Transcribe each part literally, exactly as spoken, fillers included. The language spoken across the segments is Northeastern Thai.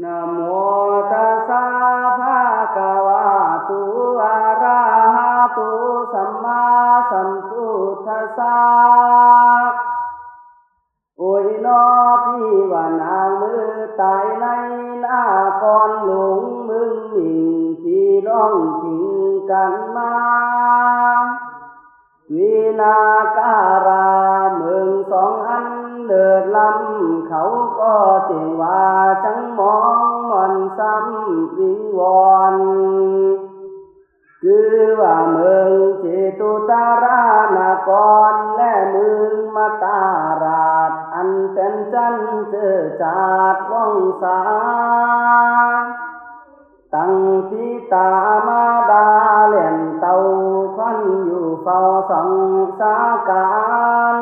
นะโมตัสสะ ภะคะวะโต อะระหะโต สัมมาสัมพุทธัสสะ โอ้ยหนอ ผีว่านางเมือตายในนครหลวงเมืองหมิง ผีร้องขิงกันมา วินาการาเมืองสองอันเลิศล้ำ เขาก็เจ๋งว่าจังมองมอนซ้ำวิงวอน คือว่าเมืองเจตุตารานคร และเมืองมตาราช อันเป็นจันเจอจาดว่องสา ตั้งปิตามาดาแหลนเตา ควันอยู่เฝ้าส่องสาการ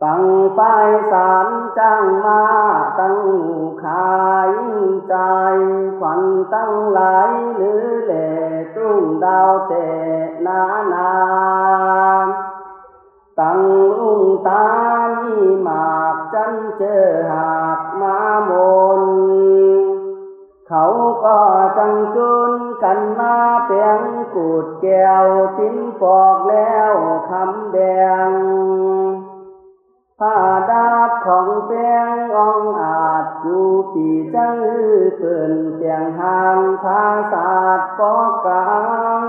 ปังปายสารจ้างมาตั้งหมู่ขายิ่งใจ ขวัญตั้งหลายหรือแหล่ตุ้งดาวแต่นานา ตั้งลุงตามีหมากจันเจอหากมาโมน เขาก็จังจุนกันมาแปงกูดแก้วตินปอกแล้วคำแดง ผ้าดาบของแปงอ่องอาจกูปีจังอือเปิ่นเตียงหางผาสาดปอกกลาง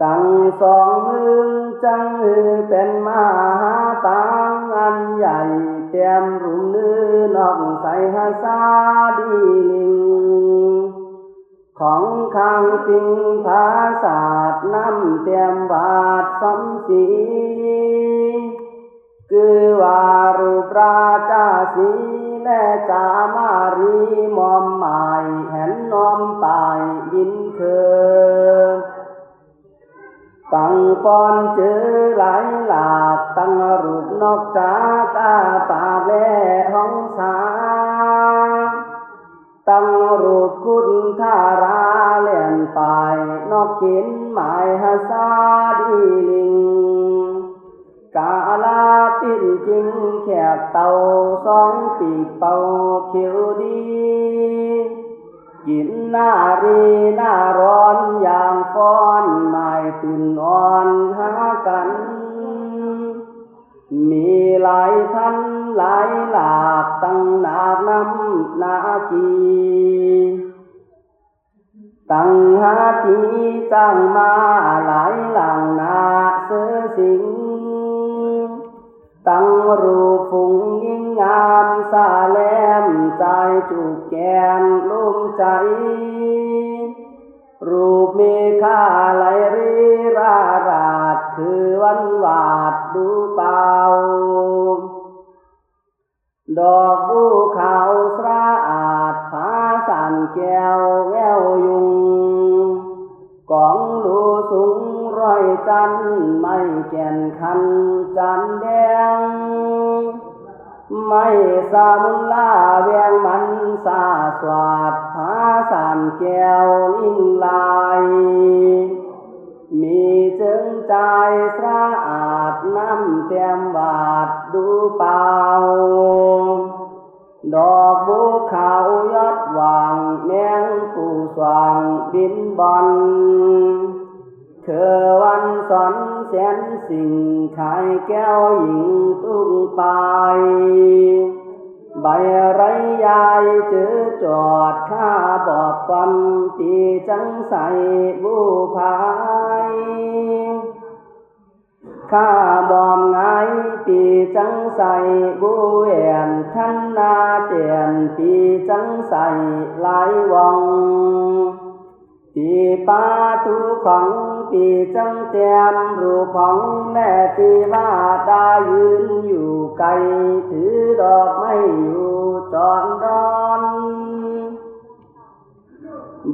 ตั้งสองมือจังหือเป็นมหาปางอันใหญ่ เตรียมรุมนื้อนอกใสหาสาดีลิง ของข้างปิงผาสาดน้ำเตรียมบาดสมสี คือว่ารูปราชาสีและจามารีมอมหมายแหนนอมปายบินเคิง ปังปอนเจอหลายหลากตั้งรูปนอกจากอาปากและห้องสา ตั้งรูปคุณทาราแหลนปายนอกเข็นหมายหาสาดีลิง กาลาปิ้นจิงแขกเต่าสองปีกเป่าเขียวดี กินหน้ารีหน้าร้อนอย่างฟ้อนหมายตื่นอ่อนหากัน มีหลายพันหลายหลากตั้งหนากน้ำหนากี ตั้งหาทีจ้างมาหลายหลังนาเสือสิง ตั้งรูปฝูงยิ่งงามสาแลมใจจูบแก้มลุ่มใจ รูปมีค่าไหลรีราราดคือวันวาดดูเปล่า ดอกบูขาวสะอาดผาสานแก้วแววยุง กองหรูสูงร้อยจันไม้แก่นคันจันแดง ไม้สามุนลาแวงมันสาสวัสดผาสานแก้วลิงลาย มีเจิงจายสะอาดน้ำเตรียมหวาดดูเปล่า ดอกบัวขาวยอดหว่างแมงผู้สว่างบินบอน เธอวันสอนแสนสิ่งขายแก้วหญิงตุ้งปาย ใบไรยายเจอจอดข้าบอกความปีจังใสบูพาย ข้าบอมงายปีจังใสบูแหวนทันนาเตียนปีจังใสหลายวอง ตีปาตูของปีจังเตรียมรูปของแม่ตีว่าดายืนอยู่ไกลถือดอกไม้อยู่จอนดอน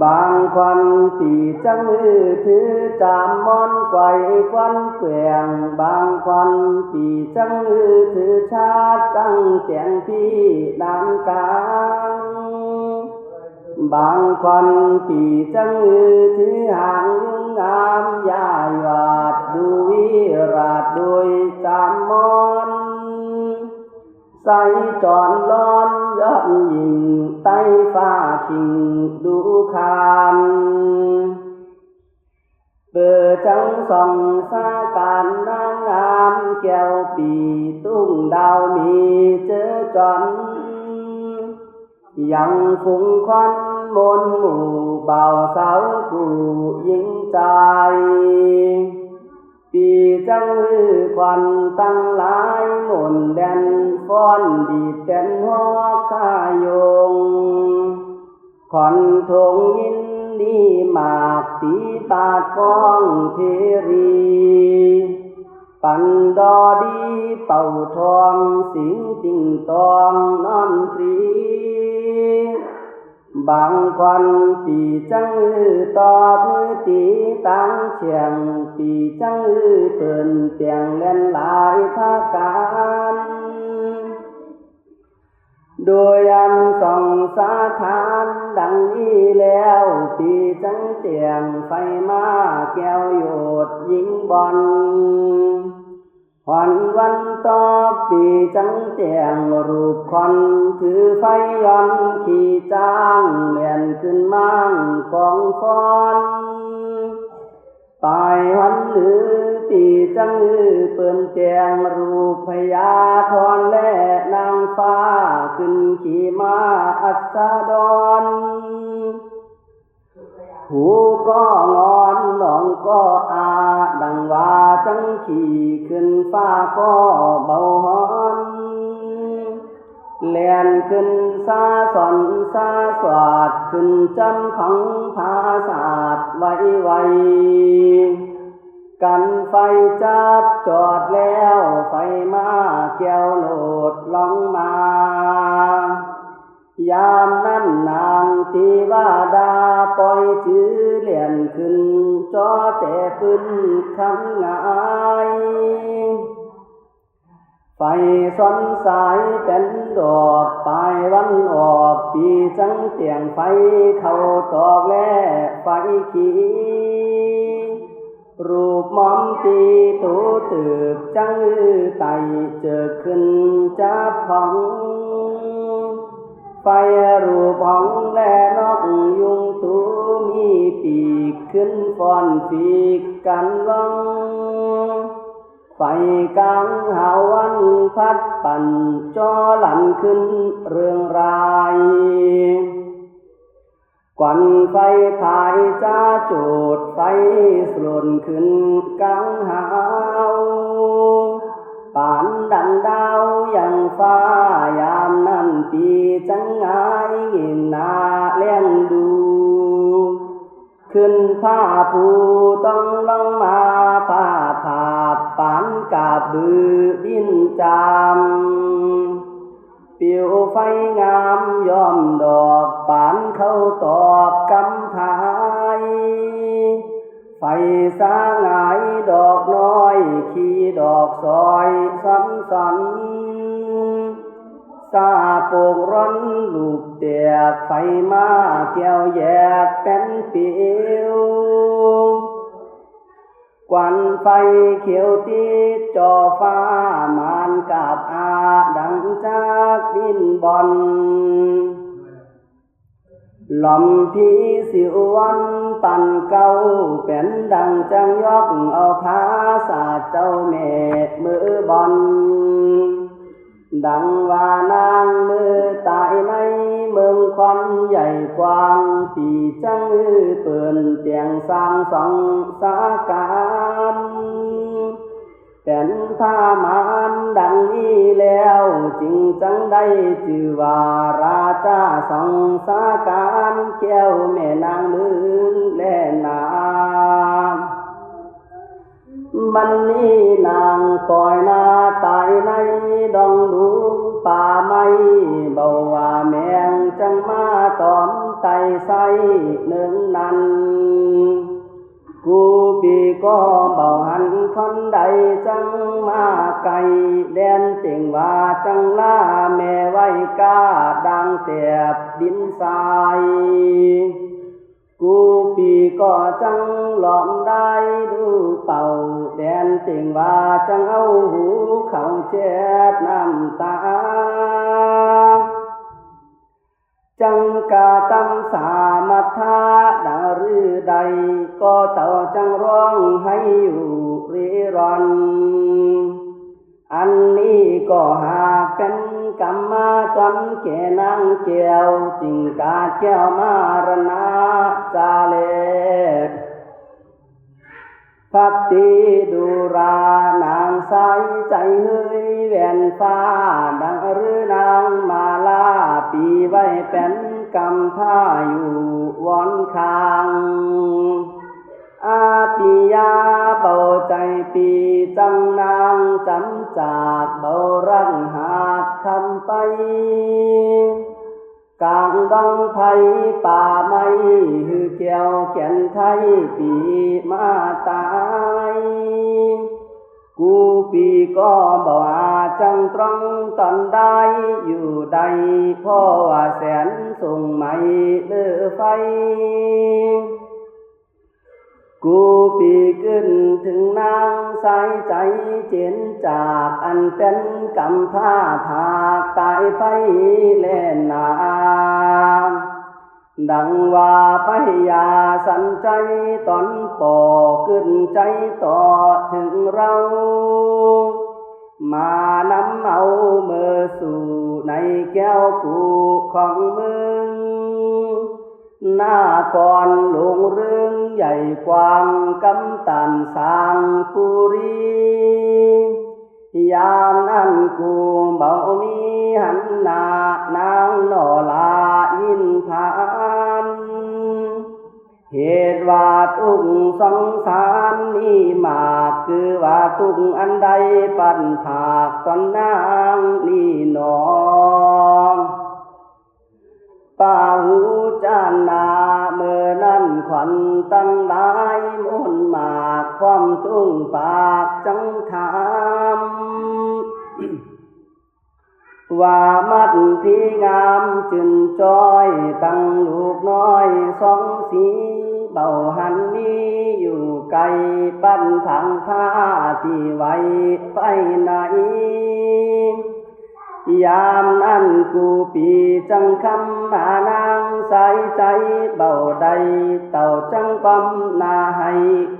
บางคนปีจังอือถือจามมอนไกวควันแกว่ง บางคนปีจังอือถือชาติตั้งเตียงพี่นานกลาง บางคนปีจังอือถือหางยุงงามยาหยาดดูวิราชโดยจามมอน ไสจรร้อนยอดยิ่ง ไต้ฟ้าคิงดูคาน เปิดจังส่องสาการนางงามแก้วปี ตุ้งดาวมีเจอจอน ยังฝูงควันมนหมู่บ่าวสาวผู้หญิงใจ ปีจังหื้อควันตั้งหลายหมุนแดนฟ้อนดีดแดนฮอกขายง ขอนทงยินดีมากตีบาดกองเพรี ปันดอดีเป่าทองสิงติ่งตองนอนตรี บางควันปีจังอือตอบมือตีตังเชียง ปีจังอือเปิ่นเตียงแล่นหลายภาคการ โดยอันส่องสาทานดังนี้แล้ว ปีจังเตียงไฟมาแก้วโยดยิงบอล หอนวันตอกปีจังเตียงรูปควันถือไฟย้อนขี่จ้างแล่นขึ้นมางกองฟอน ปายวันหรือปีจังอือเปิ่นแตงรูปพญาทอนและนางฟ้าขึ้นขี่ม้าอัสดร หูก็งอนหนองก็อา ดังว่าจังขี่ขึ้นฟ้าก็เบาฮ้อน แล่นขึ้นซาสอนซาสวาดขึ้นจำของผาสาดไวไว กันไฟจับจอดแล้วไฟมาแก้วโลดลองมา ยามนั้นนางตีว่าดาปล่อยจื้อแล่นขึ้นจอแต่ปืนคำงาย ไฟซ้อนสายเป็นดอกปลายวันออกปีจังเตียงไฟเข้าตอกแล่ไฟขี รูปมอมปีตูตืบจังอือไตเจิกขึ้นจับของ ไฟรูปของแลนกยุงตูมีปีกขึ้นฟอนฟีกกันลอง ไฟกลางหาวันพัดปั่นจอหลั่นขึ้นเรืองราย ควันไฟพายจ้าโจดไฟสลนขึ้นกลางหาว ปานดังดาวยังฟ้ายามนั้นปีจังงายเงินหนาแลงดู ขึ้นผ้าผู้ต้องลองมาผ้าผาบปานกาบบือบินจาม ปิวไฟงามย้อมดอกปานเข้าตอกกำพาย ไฟสาหงายดอกน้อยขี่ดอกซอยซ้อนซ้อน ซาโปกร้อนลูกแตกไฟมาแก้วแยกเป็นปิว ควันไฟเขียวติดจอฟ้ามานกาบอาดังจากบินบอน หล่อมพีสิววันปันเก้าเป็นดังจังยอกเอาผาสาดเจ้าแม่มือบอน ดังว่านางมือตายในเมืองควันใหญ่กว้างปีจังเปิ่นเตียงสร้างสองสาการ เป็นพระมารดังนี้แล้วจึงจังได้ชื่อว่าราชาสองสาการแก้วแม่นางเมืองและนา บัดนี้นางปล่อยมาตายในดองหลวงป่าไม้ เบาว่าแมงจังมาตอมไตไส้เนืองนั้น กูปีก็เบาหันคนใดจังมาไกล แดนเต็งว่าจังลาแม่ไว้กล้าดังแตบดินทราย ค กูปีก็จั่งหลอมได้ดูเป่า แดนเต่งว่าจั่งเอาหูเข้าแจดน้ำตา จั่งกาตำสามัทธาดังฤทัย ก็เต่าจั่งร้องให้อยู่รีรอน อันนี้ก็หากเป็นกรรมาจรแก่นางแก้ว จึงกาดแก้วมรณะจาเล พัตติดูรานางสายใจเฮยแหวนฟ้า ดังฤนางมาลาปีไว้เป็นกำพร้าอยู่วอนคาง อาปิยาเบาใจปีจั่งนางจำจากเบารังหากคำไป กลางดงไพรป่าไม้หือแก้วแก่นไทยปีมาตาย กูปีก็บ่อาจจั่งตรองตอนได้อยู่ใด เพราะว่าแสนส่งไหมเลือไฟ กูปีขึ้นถึงนางสายใจเจนจากอันเป็นกำพร้าผากตายไปแลนา ดังว่าพญาสันใจตอนปอขึ้นใจต่อถึงเรา มานำเอาเมือสู่ในแก้วกูของมึง นครหลวงเรืองใหญ่กว้างกำตันสร้างปุรี ยามนั้นกูเบามีหันหน้านางนอลาอินพาน เหตุว่าทุกข์สงสารนี่มาก คือว่าทุกข์อันใดปันผากตอนนางนี่หนอ ปาหูจานาเมื่อนั้นขวัญตั้งหลายมนต์มาก ความทุ่งปากจังถาม ว่ามัดที่งามจึงจ้อยตั้งลูกน้อยสองสี เบาหันมีอยู่ไกลบ้านทางผ้าที่ไว้ไปไหน ยามนั้นกูปีจังคำหานางสายใจเบาใด เต่าจังปำหนาให้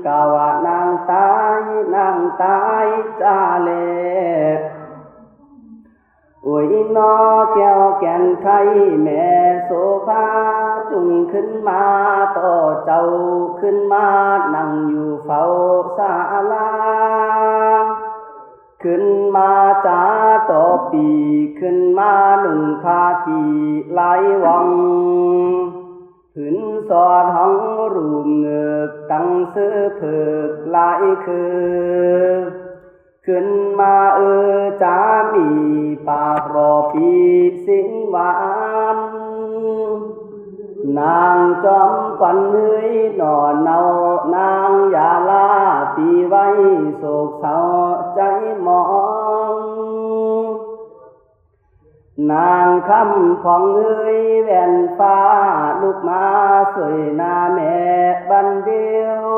กะว่านางตายนางตายจ้าแล โอ้ยนอแก้วแก่นไข่แม่โสภา จุงขึ้นมาต่อเจ้า ขึ้นมานั่งอยู่เฝ้าศาลา ขึ้นมาจาต่อปี ขึ้นมานุ่งผ้ากี่ลายวัง ผืนสอดห้องรูมเงือกตั้งเสื้อเผือกลายคือ ขึ้นมาเออจามีปากรอปีสิงหวาน นางจอมขวัญเฮยหน่อเนา นางยาลาปีไว้โศกเศร้าใจหมอง นางคำของเฮยแว่นฟ้า ลุกมาสวยหน้าแม่บันเดียว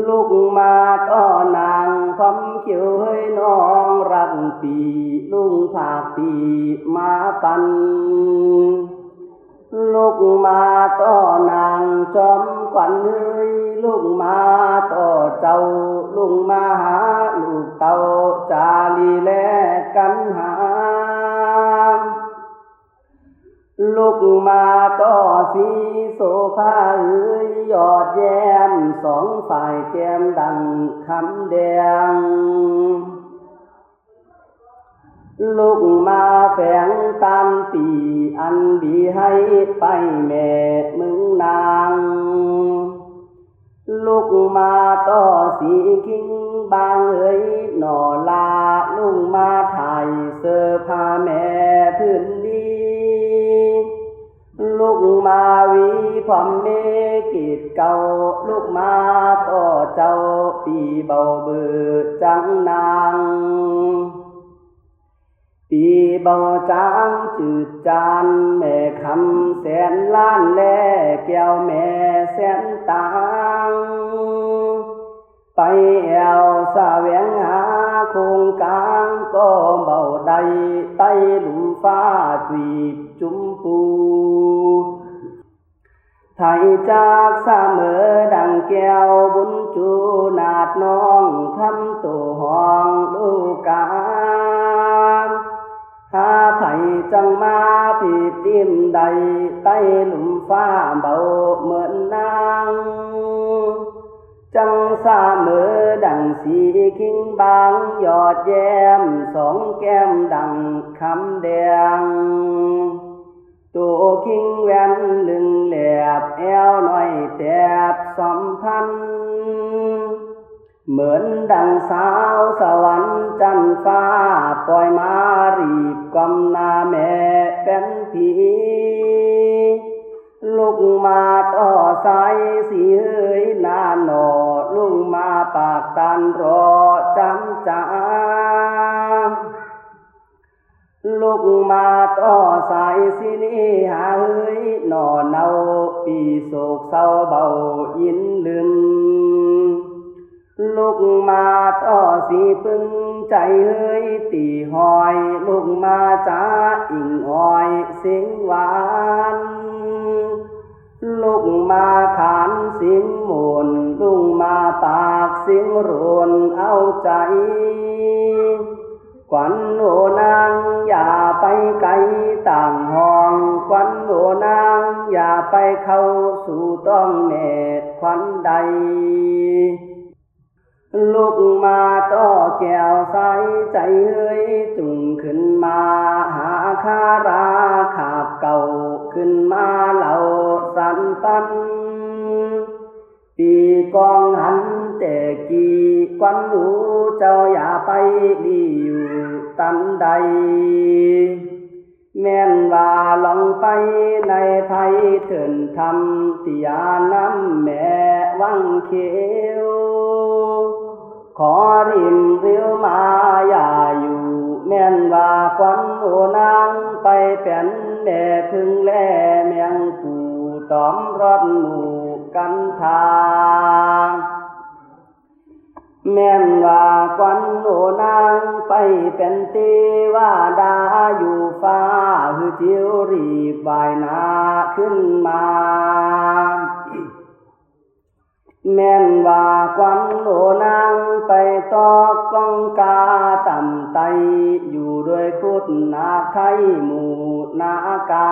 ลุกมาต่อนางความเขียวเฮยน้องรักปี ลุงผากปีมาปัน ลุกมาต่อนางจอมขวัญเฮย ลุกมาต่อเจ้า ลุกมาหาลูกเต้า จาลีแลกันหา ลุกมาต่อสีโสภาเฮย ยอดแย้มสองฝ่ายแก้มดังคำแดง ลุกมาแฝงตานปีอันบีให้ไปแม่มึงนาง ลุกมาต่อสีคิงบางเฮยหน่อลา ลุกมาถ่ายเสื้อผ้าแม่พื้นดี ลุกมาวีพร้อมเมกิดเก่า ลุกมาต่อเจ้าปีเบาเบิดจังนาง ปี สีเบาจางจืดจานแม่คำแสนล้าน และแก้วแม่แสนตาง ไปแอวแสวงหาโคงกลาง ก็เบาได้ใต้หลุมฟ้าตวีปจุมปู ไทยจักเสมอดังแก้วบุญจูนาดน้อง คำโตห้องลูกกา หาไผจังมาผิดติมใด ใต้หลุมฟ้าเบาเหมือนนาง จังเสมอดังสีคิงบาง ยอดแย้มสองแก้มดังคำแดง ตัวคิงแหวนลึงแหลบ แอวน้อยแตบสอมพัน เหมือนดังสาวสวรรค์จันฟ้า ปล่อยมารีบกำหน้าแม่เป็นผี ลูกมาต่อสายสีเฮยหน้าหน่อ ลูกมาปากตานรอจำจา ลูกมาต่อสายสินีหาเฮยหน่อเนา ปีโศกเศร้าเบายินลืม ลูกมาต่อสีปึงใจเฮยตีหอย ลูกมาจ้าอิงอ้อยเสียงหวาน ลูกมาขานเสียงหมุน ลูกมาปากเสียงรุนเอาใจ ขวัญโอนางอย่าไปไกลต่างห้อง ขวัญโอนางอย่าไปเข้าสู่ต้องแม่ขวัญใด ลูกมาต่อแก้วสายใจเฮยจุ่งขึ้นมาหาคาราขาบเก่า ขึ้นมาเหล่าสันปัน ปีกองหันแต่กี้ ควันหนูเจ้าอย่าไปดีอยู่ตันใด แม่นว่าลองไปในภัยเถินทำติยาน้ำแม่วังเขียว ขอริมริ้วมาอย่าอยู่ แม่นว่าควันโอนางไปเป็นแม่พึ่งแลแมงปูตอมรอดหมู่กันทา แม่นว่าควันโอนางไปเป็นเทวดาอยู่ฟ้า หือจิวรีบว่ายหน้าขึ้นมา แม่นว่าควันโอนางไปตอกกองกาต่ำไต อยู่ด้วยคุดนาไทยหมู่นากา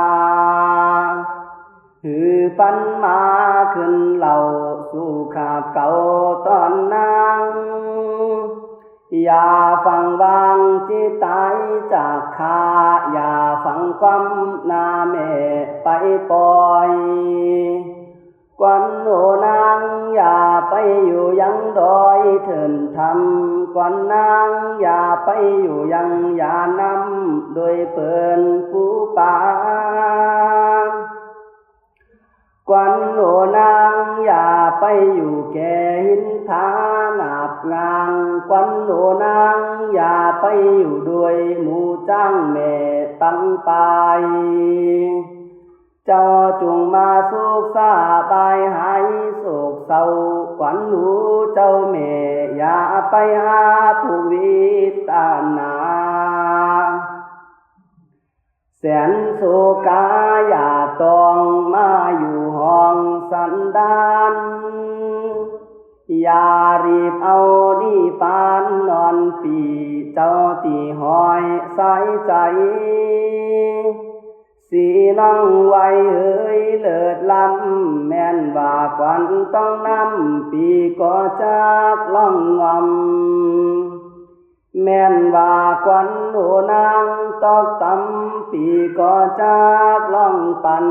หือปันมาขึ้นเหล่าสู่ขาบเก่าตอนนาง อย่าฟังวางจิตตายจากข้า อย่าฟังความหน้าแม่ไปปล่อย ควันโอนางอย่าไปอยู่ยังดอยเถินทำ ควันนางอย่าไปอยู่ยังยาน้ำ โดยเปินผู้ปา ควันโอนางอย่าไปอยู่แก่หินผาหนาบงาง ควันโอนางอย่าไปอยู่ด้วยหมู่จ้างแม่ปังปาย เจ้าจงมาสุขสบายหายโศกเศร้า ควันหนูเจ้าแม่อย่าไปหาผู้วิตานา แสนโศกาอย่าต้องมาอยู่ห้องสันดาน อย่ารีบเอานิพพานนอนปีเจ้าตีหอยสายใจ สีน้องไวเฮยเลิศล้ำ แม่นว่าควันต้องนำปีก็จักล่องงอม แม่นว่าควันโอนางตอกตำปีก็จักล่องปัน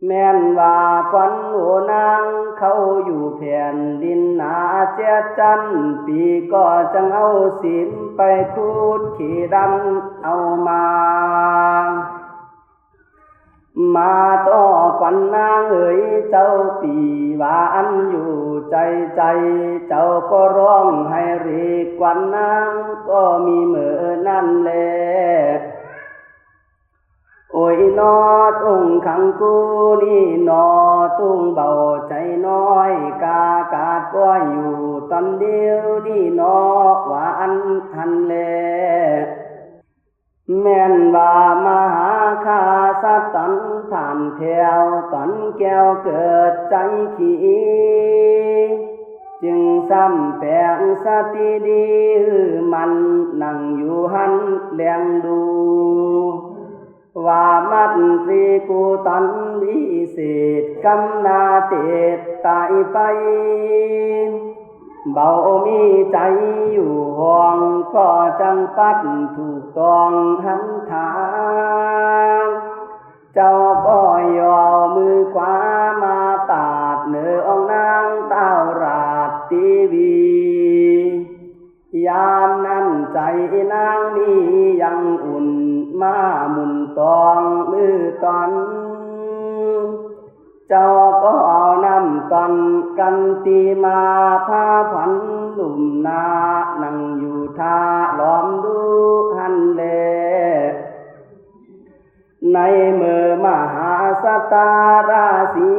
แม่นว่าควันโอนางเขาอยู่แผ่นดินหนาแจ๊ดจันปีก็จังเอาสินไปคูดขีดันเอามา มาต่อขวัญนางเอ๋ยเจ้าปีว่าอันอยู่ใจใจ เจ้าก็ร้องให้เรียกขวัญนางก็มีเหมือนั่นแล โอ้ยนอตุงขังกูนี่นอตุงเบาใจน้อย กากาดก็อยู่ตอนเดียวนี่นอว่าอันทันแล แม่นว่ามหาข้าสัตว์ตอนผ่านแถวตอนแก้วเกิดใจขี้ จึงซ้ำแปลงสติดีหื้อมันนั่งอยู่หันแลงดู ว่ามัดตรีกูตอนวิเศษกำนาเตตายไป เบามีใจอยู่ห้องก็จังปัดถูกต้องหันทาง เจ้าก็ย่อมือขวามาปาดเหนือองค์นางเต้าราชตีวี ยามนั้นใจนางมียังอุ่นมาหมุนตองมือตอน เจ้าก็เอาน้ำตอนกันตีมาผ้าผันลุ่มหนานั่งอยู่ท่าล้อมดูหันแล ในเมื่อมหาสตาราศี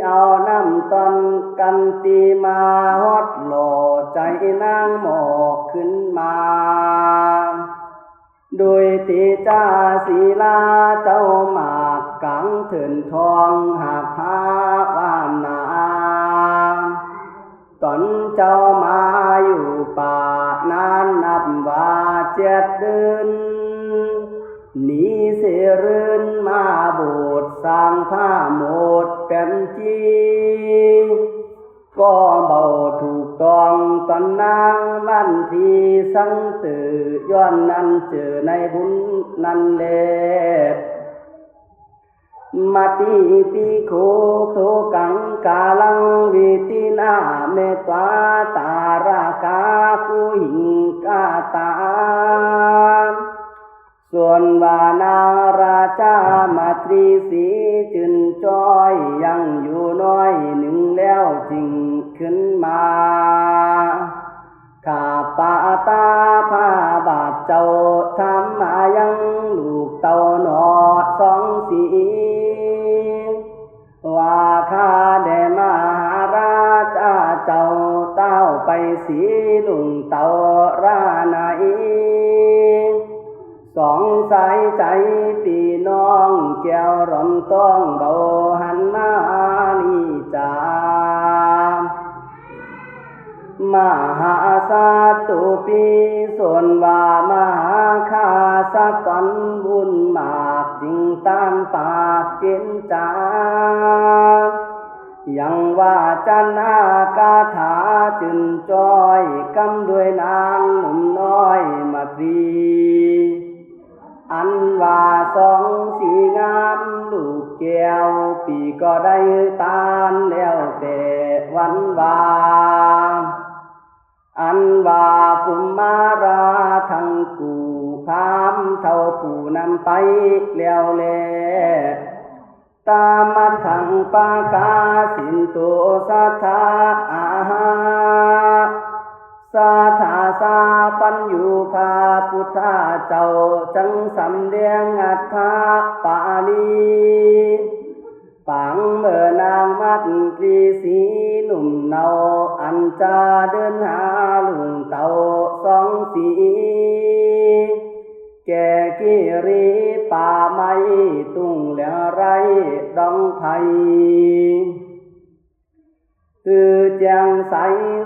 เอาน้ำตอนกันตีมาฮอดหล่อใจนางหมอกขึ้นมา โดยเตจาศีลาเจ้าหมากกลางเถินทองหากพาวานา ตอนเจ้ามาอยู่ป่านานนับว่าเจ็ดเดือน หนีเสรื่นมาโบสถ์สร้างผ้าโมดเป็นจี ก็เบาถูกต้องตอนนางวันที่สังเตอย้อนนั้นเจอในบุญนั้นแล มติปิโขโทกังกาลังวิตินาเมตวาตารากากุหิงกาตา ส่วนว่านางราชามาตรีสีจืนจ้อยยังอยู่น้อยหนึ่งแล้วจึงขึ้นมา ข้าปาตาพาบาทเจ้าทำมายังลูกเต้าหนอสองสี ว่าข้าแด่มหาราชาเจ้าเต้าไปสีลุงเต้าราไหน สองสายใจปีน้องแก้วร้อนต้องเบาหันมานี่จา มหาสัตตุปีส่วนว่ามหาข้าสัตว์ตอนบุญมากจึงต้านปากเจนจา ยังว่าจนากาถาจืนจ้อยกำด้วยนางหนุ่มน้อยมาตรี อันว่าสองสีงามลูกแก้วปีก็ได้ตานแล้วแต่วันวา อันว่ากุมมาราทั้งกูพามเท่ากูนำไปแล้วแล ตามัทธังปากาสินโตสัทธาอาหา สาธาสาปัญญูพระพุทธเจ้าจังสำแดงอัฏฐปาลี ปางเมื่อนางมัตตรีสีหนุ่มเนาอันจะเดินหาลุงเต่าสองสี แก่กิริป่าไม้ตุงแหลงไรดองไผ่ คือแจ้งใส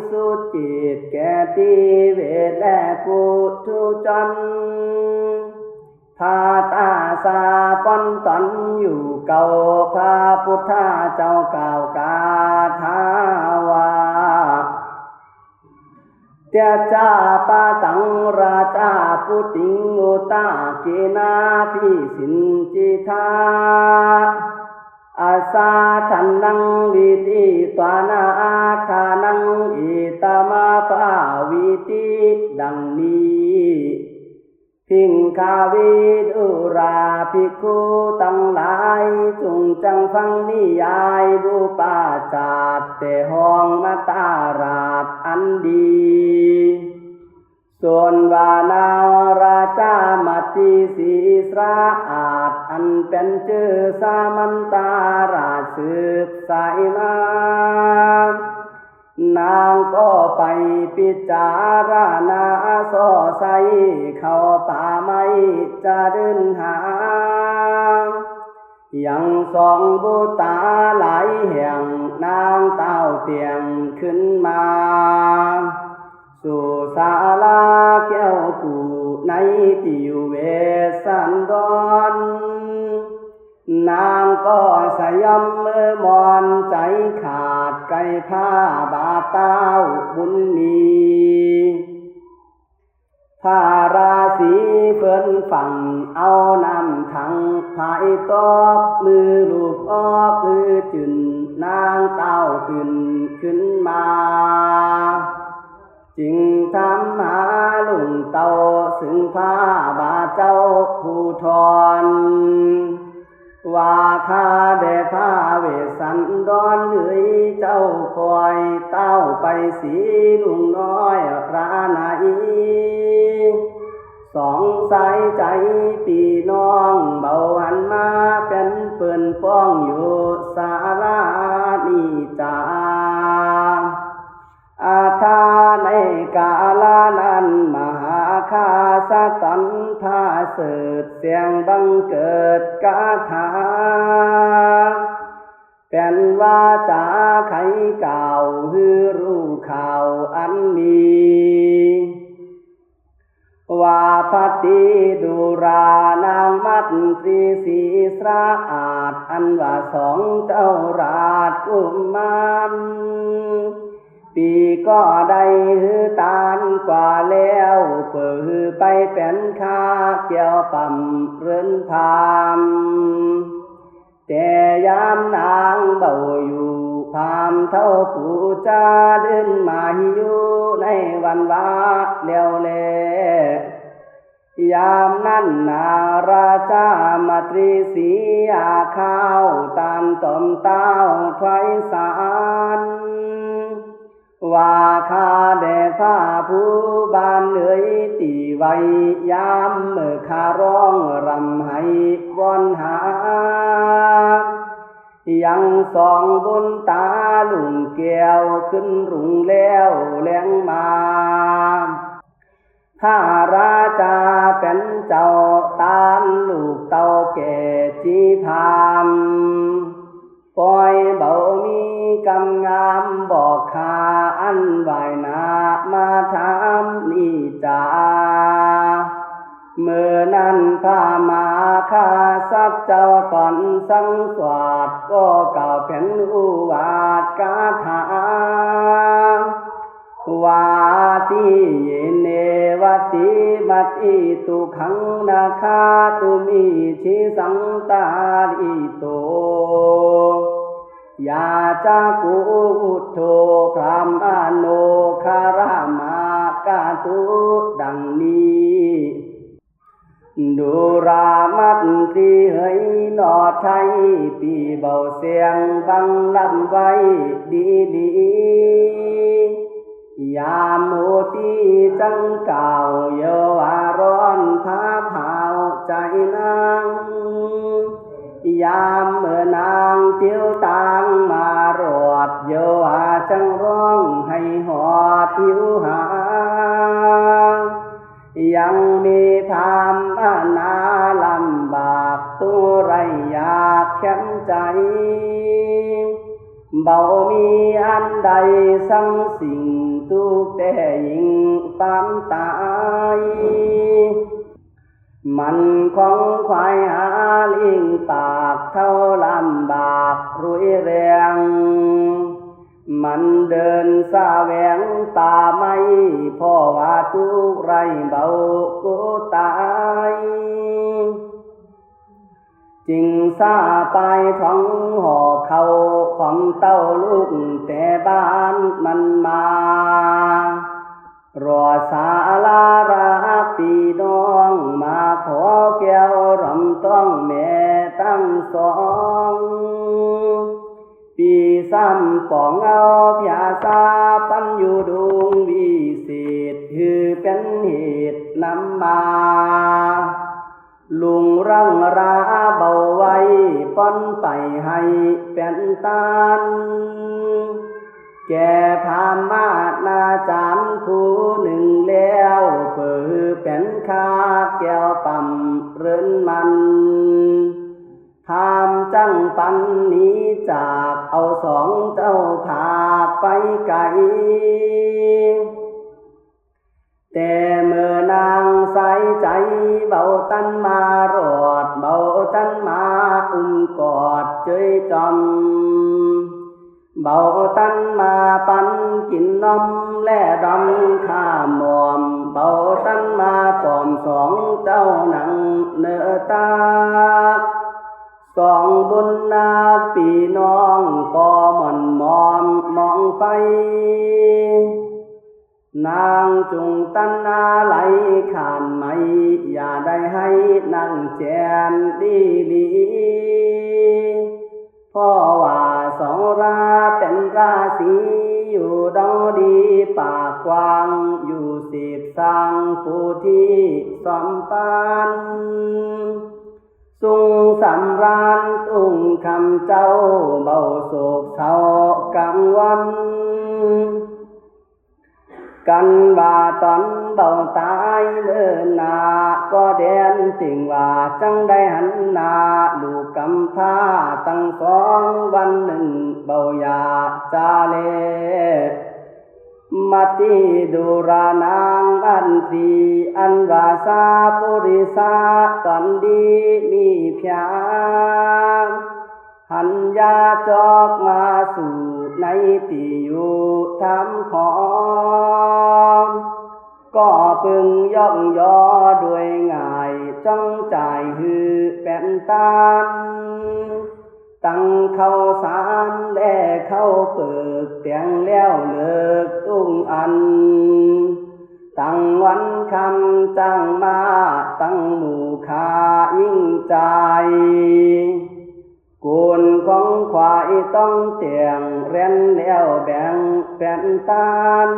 สุจิตแก่ที่เวทและปุถุชน พาตาสาปอนตอนอยู่เก่าพระพุทธเจ้ากล่าวกาถาว่า เตียจาปาตังราชาปุติงอุตตาเกนาพิสินจิทา อาสาทันนังวิติตวานาอาทานังอิตามาปาวิติดังนี้ ภิกขเว ดูราภิกขุตังหลาย จงจั่งฟังนิยายบุปาจารย์ แต่ห้องมัตตราชอันดี ส่วนว่านางราชามัตตรีสีสะอาด อันเป็นชื่อสามันตราชสืบสายมา นางก็ไปพิจารณาส่อใสเข้าป่าไม้จะเดินหา ยังส่องบุตาหลายแห่ง นางเต้าเตียงขึ้นมา สู่ศาลาแก้วกูในที่อยู่เวสสันดร นางก็สยำเมื่อมอนใจขาดไกลผ้าบาทเต้าบุญมี พระราศีเพิ่นฝั่งเอาน้ำถังพายตอกมือลูบออกมือจืน นางเต้าตื่นขึ้นมา จึงถามหาลุงเต้าซึ่งพระบาทเจ้าผู้ทอน ว่าข้าแด่พระเวสสันดรเอ๋ย เจ้าคอยเต้าไปสีลุงน้อยราไหน สองสายใจพี่น้องเบาหันมาเป็นเปิ่นป้องอยู่ศาลานี้จา อาทาในกาลานั้นมหาคาสตันพาเสริฐเสียงบังเกิดคาถา เป็นวาจาไขกล่าวหื้อรู้ข่าวอันมี ว่าพัตติดูรานางมัตตรีสีสะอาด อันว่าสองเจ้าราชกุมาร ปีก็ได้หื้อตานกว่าแล้ว เปิดหื้อไปเป็นข้าแก้วปั๊มเรือนพาม แต่ยามนางเบาอยู่ พามเท่าปู่จาเดินมาหิวในวันวาแล้วแล ยามนั้นนาราชามาตรีสีอาข้าวตานตอมเต้าถวายสาร ว่าข้าแด่พระผู้บ้านเอ๋ย ตีไว้ยามเมื่อข้าร้องรำไห้วอนหา ยังส่องบุญตาลุงแก้วขึ้นรุ่งแล้วแลงมา พระราชาเป็นเจ้าตานลูกเต้าแก่จีพาม ปอยเบามีกำงามบอกข้าอันไหวหนามาถามนี่จา เมื่อนั้นพระมหาคาสัตว์เจ้าตอนสังสวาสก็กล่าวเป็นอุวาทคาถา ว่าทิเยเนวติมัตติตุขังนาคาตุมิชิสังตาริโต ยาจักขุอุทโธพรามโนคารามากาตุดังนี้ ดูรามัตตรีเฮยหนอไทย ปีเบาเสียงบังลำไว้ดีดี ยามโหตีจังกล่าวเยาว่าร้อนผ้าเผาใจนาง ยามเมื่อนางเตียวตางมารอดเยาว่าจังร้องให้หอดหิวหา ยังมีพามนาลำบากตุไรยากแค้นใจ เบามีอันใดสังสิ่งทุกข์แต่ยิ่งปานตาย มันของควายหาลิงปากเท่าลำบากรุยแรง มันเดินแสวงป่าไม้ เพราะว่าทุกข์ไรเบากูตาย จึงสาปายท้องห่อเขาของเต้าลูกแต่บ้านมันมา รอดสาลาราปีน้องมาขอแก้วรำต้องแม่ตั้งสอง ปีซ้ำปองเอาพยาสาปันอยู่ดุงวิเศษ คือเป็นเหตุนำมา ลุงรังราเบาไว้ป้อนไปให้เป็นตาน แก่พามานาจารย์ผู้หนึ่งแล้ว เปิดเป็นข้าแก้วปั๊มเรินมัน พามจังปันหนี้จากเอาสองเจ้าพาไปไกล แต่เมื่อนางสายใจเบาตันมารอด เบาตันมาอุ้มกอดเจยจอม เบาตันมาปันกินนมและดอมข้าหมอม เบาตันมาปลอมสองเจ้าหนังเนื้อตาก สองบุญนาปีน้องปอหม่อนหมอมมองไป นางจุงตันนาไหลขานไหม อย่าได้ให้นางแจนดีหลี เพราะว่าสองราเป็นราศีอยู่ดองดีปากกว้างอยู่สิบสร้างผู้ที่สอมปาน สุงสำราญตุ้งคำเจ้าเบาโศกเศร้ากังวล กันว่าตอนเบาตายเมื่อหนาก็แดนติ่งว่าจังได้หันหน้าลูกกำพร้าตั้งสองวันหนึ่งเบาอยากจะเล มติดูรานางอันตรีอันว่าสาปุริสาตอนดีมีเพียง หันยาจอกมาสู่ในที่อยู่ทำของ ก็พึงย่องยอด้วยง่ายจ้องจ่ายหือเป็นตาน ตั้งเข้าสารและเข้าเปิกแต่งแล้วเลิกตุ้งอัน ตั้งวันคำจังมาตั้งหมู่ขายิ่งใจ โกนของขวายต้องแต่งแร้นแล้วแบ่งแผ่นตาน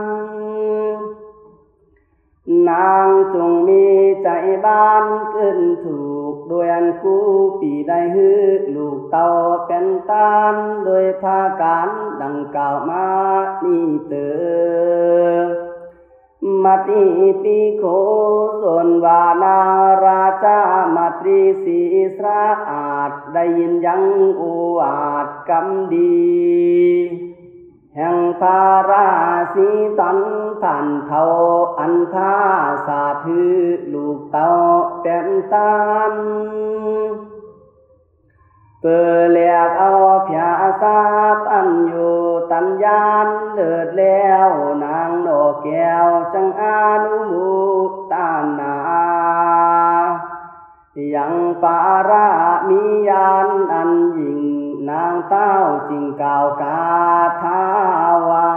นางจงมีใจบ้านขึ้นถูกด้วยอันกู้ปีได้หื้อลูกเต้าเป็นตานโดยพาการดังกล่าวมานี้เตอ มติปิโขส่วนว่านาราชามาตรีสีสะอาดได้ยินยังโอวาทกำดี แห่งพระราศีตันท่านเฒ่าอันพาสาถือลูกเต้าเป็นตาน เปิดแหลกเอาพยาสาปันอยู่ตันยานเลิศแล้วนางดอกแก้วจังอนุโมตนา ยังปารามียานอันยิ่งนางเต้าจึงกล่าวคาถาว่า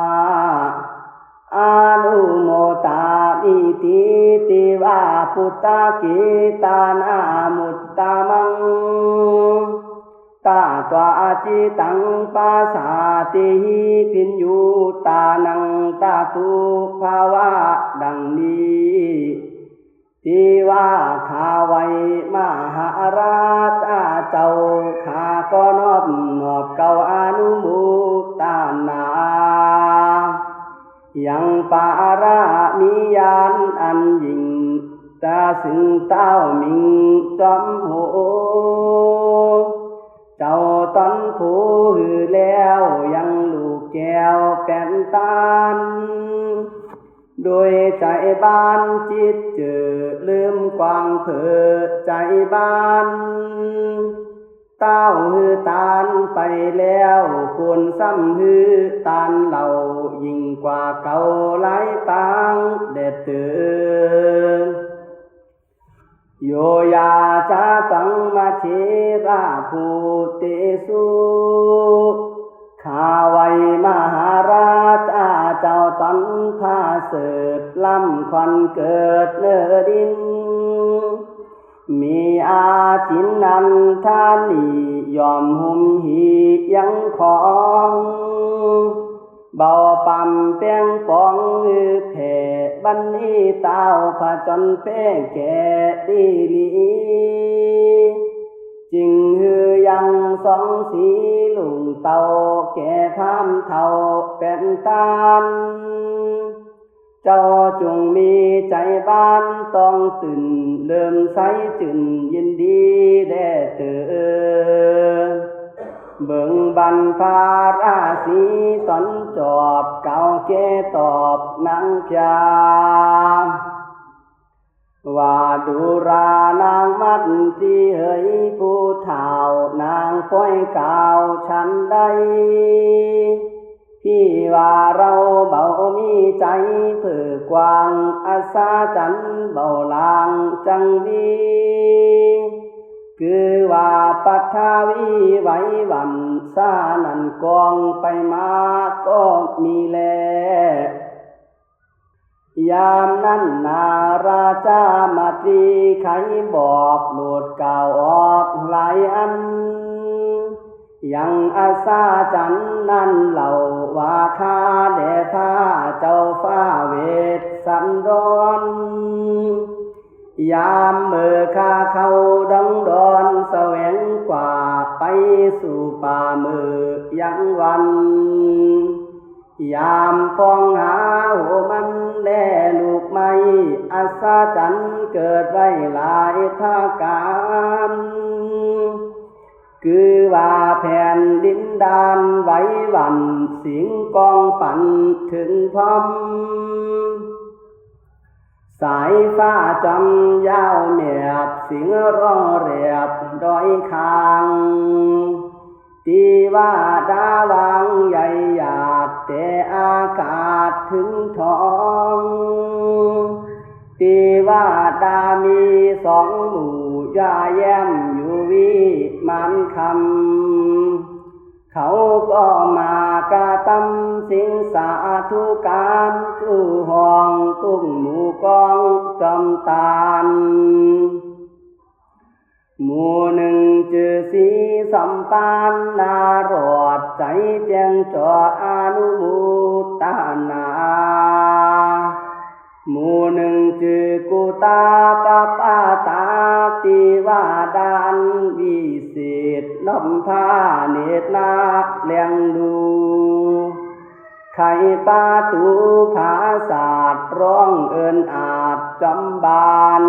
อนุโมตามิติติวาพุทธเกตานามุตตมัง ตาตวาจิตังปาสาติหิพิญญูตานังตาตุภาวะดังนี้ ที่ว่าข้าไหว้มหาราชาเจ้า ข้าก็นอบนอบเกล่าวอนุโมตนา ยังปารามียานอันยิ่ง ตาซึ่งเต้ามิงจอมโห เจ้าตอนผู้หือแล้วยังลูกแก้วแป้นตาน โดยใจบ้านจิตเจอลืมกว้างเผลอใจบ้าน เต้าหือตานไปแล้วควรซ้ำหือตานเหล่ายิ่งกว่าเก่าหลายปางแดดเติม โยยาจาตังมาเทราภูเตสุ ข้าไหว้มหาราชา เจ้าต๋อนผ้าเสิด ล้ำขวัญเกิดเนินดิน มีอาจินนันทานี ย่อมหุ้มหียังของ เบาปำแป้งปองหือแผ่ บัดนี้ต้าวผจญแพ้แก่ดีหลี จึงหือยังสองสีลุงเต้า แก่พราหมณ์เฒ่าแป้นตาน เจ้าจงมีใจ๋บานต้องตื่น เลื่อมใสจื่นยินดีแด่เตอ เบิ่งบั้นพระราศีต๋อนจอบ กล่าวแก้ตอบนางพญา ว่าดูราวนางมัตตรีเหย ผู้เฒ่านางป้อยกล่าวฉันใด พี่ว่าเราเบามีใจ๋เผิกกว้าง อัศจรรย์เบาลางจังมี คือว่าปัทวีไหวหวั่น สานั้นกองไปมาก็มีแล ยามนั้นนาราชามัตตรีไขบอกโลดกล่าวออกหลายอัน ยังอัศจรรย์นั้นเล่าว่าข้าแด่พระเจ้าฟ้าเวสสันดร ยามเมื่อข้าเข้าดงดอนแสวงกว่าไปสู่ป่าเมือยังวัน ยามพองหาหัวมันแลลูกไม้ อัศจรรย์เกิดไว้หลายประการ คือว่าแผ่นดินดานไหวหวั่น สิงกองปั่นถึงพร้อม สายฟ้าจอมยาวแมบ สิงร้องแหลบดอยคาง ตีว่าดาวางใหญ่หยาดแต่อากาศถึงท้อง ตีว่าดามีสองหมู่ย่าแย้มอยู่วิมานคำ เขาก็มากระทำสิ่งสาธุการ จู้ห้องตุ้งหมู่กองจอมตาน หมู่หนึ่งจื่อสีสมปาน นารอดใจ๋แจ้งจ่ออนุโมทนา หมู่หนึ่งจื่อกุตาปปาตา ตีว่าดานวิเศษ น้อมพระเนตรนาแลงดู ไขประตูผาสาทร้องเอิ้นอาดจอมบาน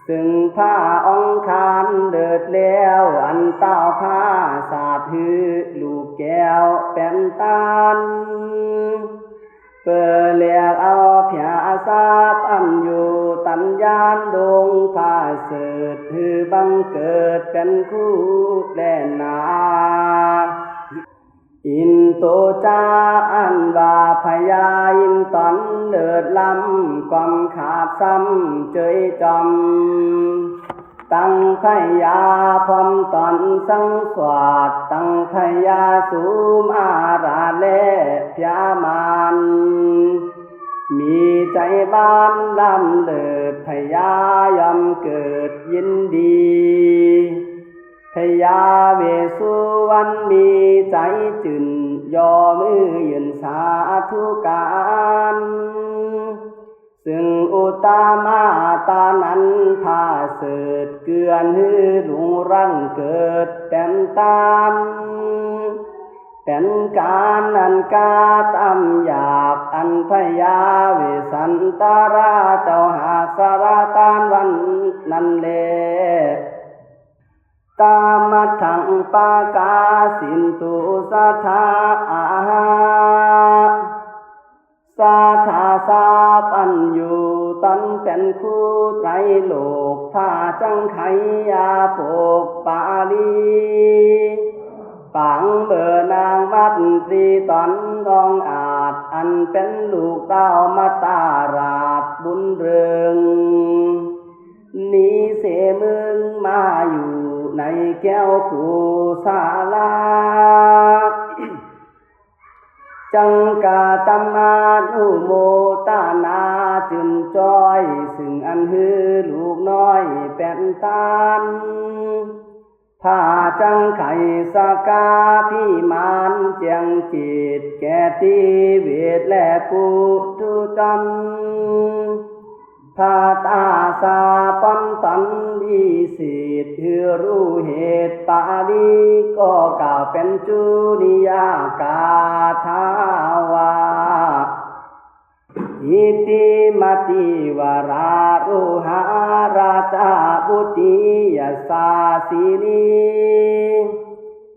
ซึ่งพระองค์คานเลิศแล้ว อันต้าวผาสาทหือลูกแก้วแป้นตาน เปิดแหลกเอาผาสาทอันอยู่ตันยานดงผาเสิด หือบังเกิดแป้นคู่แลนา อินโตจาอันว่าพญาอินต๋อนเลิศล้ำ ความขาดซ้ำเจยจอม ตังพญาพร้อมต๋อนสังสวัสด ตังพญาสุมาราชและพญามาร มีใจ๋บานล้ำเลิศ พญาย่อมเกิดยินดี พญาเวสสุวรรณมีใจ๋จื่น ย่อมือยื่นสาธุการ ซึ่งอุตตมาตานั้นผาเสิด เกื้อนหือลุงรังเกิดแป้นตาน แป้นการอันกาตำอยาก อันพญาเวสสันตราเจ้าหากสารตานวันนั้นแล ตามัทธังปากาสินตุสัทธาอาหา สาธาสาปัญญูต๋อนแป้นคู่ไตรโลก ผ้าจังไคยาปกปาลี ปางเบอร์นางมัตตรีต๋อนองอาจ อันแป้นลูกเต้ามัตตาราชบุญเรือง หนีเสเมืองมาอยู่ในแก้วโกสาลา จั่งกระทำอนุโมตนาจื้นจ้อย ซึ่งอันหื้อลูกน้อยแป๋นตาน พาจั่งไขสกาพิมาน แจ้งจิตแก่ทิเวทและปุถุชน พาตาสาปอนตนวิเศษ หื้อรู้เหตุปาลี ก็กล่าวแป๋นจุนิยกาถาว่า อิติมะติวาราโรหาราชาบุติยสาสินี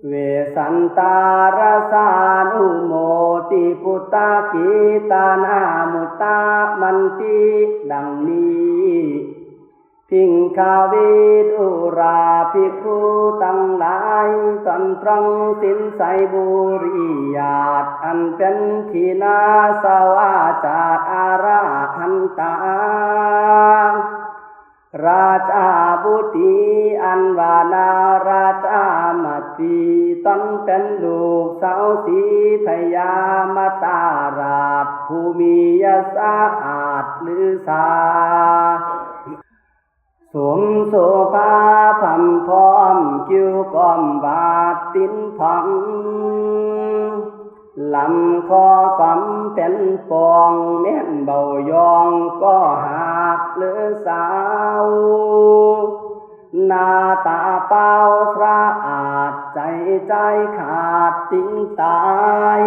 เวสสันตาราสานุโมติปุตตะเกตนามุตตะมันติ ดังนี้ ภิกขเว ดูราภิกขุตังหลาย ตนตรองศีลใสบุริยาต อันแป๋นขีณาสวาจาอาราหันตา ราชาบุตรีอันว่านาราชามาตรี ตนแป๋นลูกสาวสีพญามาตาราช ผู้มียศอาจลือสา สมโสภาพร่ำพร้อม คิ้วก้อมบาดตินพร้อม ลำคอก้อมแป๋นปอง แม่นเบายองก็หักเหลือสาว หน้าตาเปล่าสะอาด ใจใจขาดติงตาย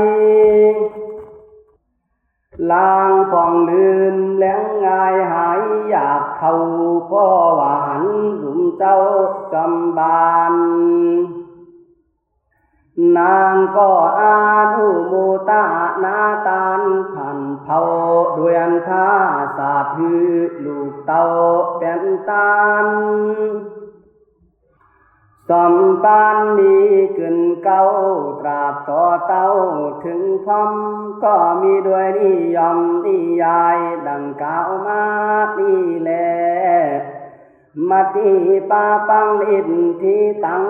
ลางผ่องลืมแหลงง่ายหายอยากเข้า เพราะว่าหันหลุมเจ้าจอมบาน นางก็อนุโมทนาตานผ่านเผา ด้วยอันพาสาดหื้อลูกเต้าแป๋นตาน สมปานมีขึ้นเก้า ตราบต่อเต้าถึงพร้อม ก็มีด้วยนิยมนิยายดังกล่าวมานี้แล มติปาปังอิทธิตัง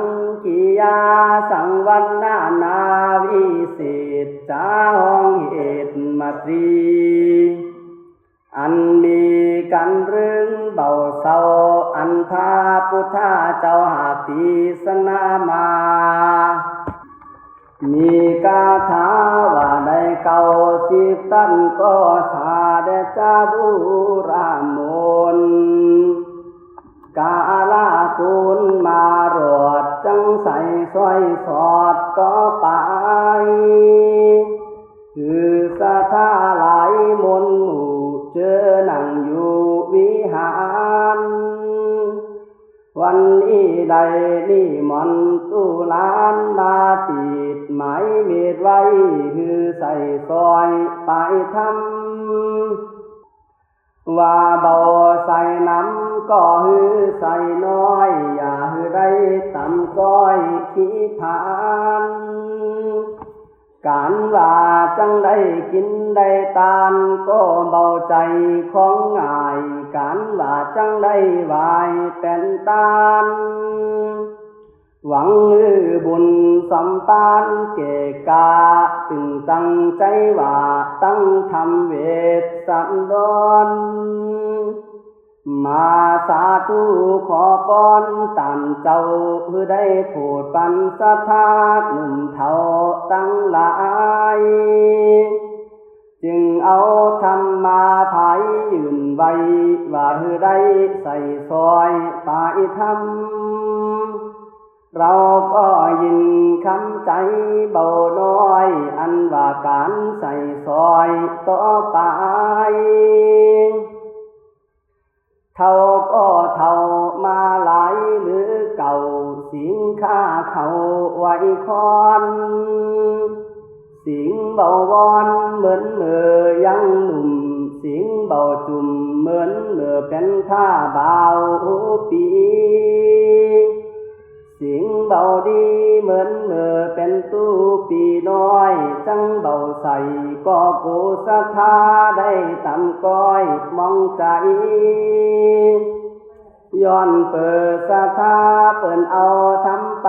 กิยาสังวันนานาวิเศษจาห้องเหตุมาตรี อันมีกันเรื่องเบาเศร้า อันพระพุทธเจ้าหากเทศนามา มีคาถาว่าได้เก้าสิบตันก็สาเดชะบุรามน กาลาคุณมารอดจังใสซอยสอดต่อไป คือศรัทธาหลายมนหมู่เจอนั่งอยู่วิหาร วันนี้ได้นิมนต์ตุหลานมาติดหมายเมตไว้ คือใส่ซอยไปทำ ว่าเบาใส่น้ำก็หื้อใส่น้อย อย่าหื้อได้ต่ำก้อยขี้ผาน การว่าจังได้กินได้ตาน ก็เบาใจของง่าย การว่าจังได้ไหวายเป็นตาน หวังหื้อบุญสมปานเกกา ตึงตั้งใจว่าตั้งทำเวทสันดอน มาสาธุขอปอนตานเจ้า หื้อได้โผดปันศรัทธาหนุ่มเฒ่าตั้งหลาย จึงเอาธรรมาภัยยื่นไว้ ว่าหื้อได้ใส่ซอยปายธรรม เราก็ยินคำใจเบาน้อย อันว่าการใส่ซอยต่อไป เฒ่าก็เฒ่ามาหลายหรือเก่า สิงข้าเขาไว้คอน สิงเบาวอนเหมือนเมื่อยังหนุ่ม สิงเบาจุ่มเหมือนเมื่อเป็นข้าบ่าวปี สิงเบาดีเหมือนเมื่อเป็นตู้ปีน้อย จังเบาใส่ก็กูศรัทธาได้ตำก้อยมองใจ อ ย้อนเปิดศรัทธาเปิ้นเอาธรรมไป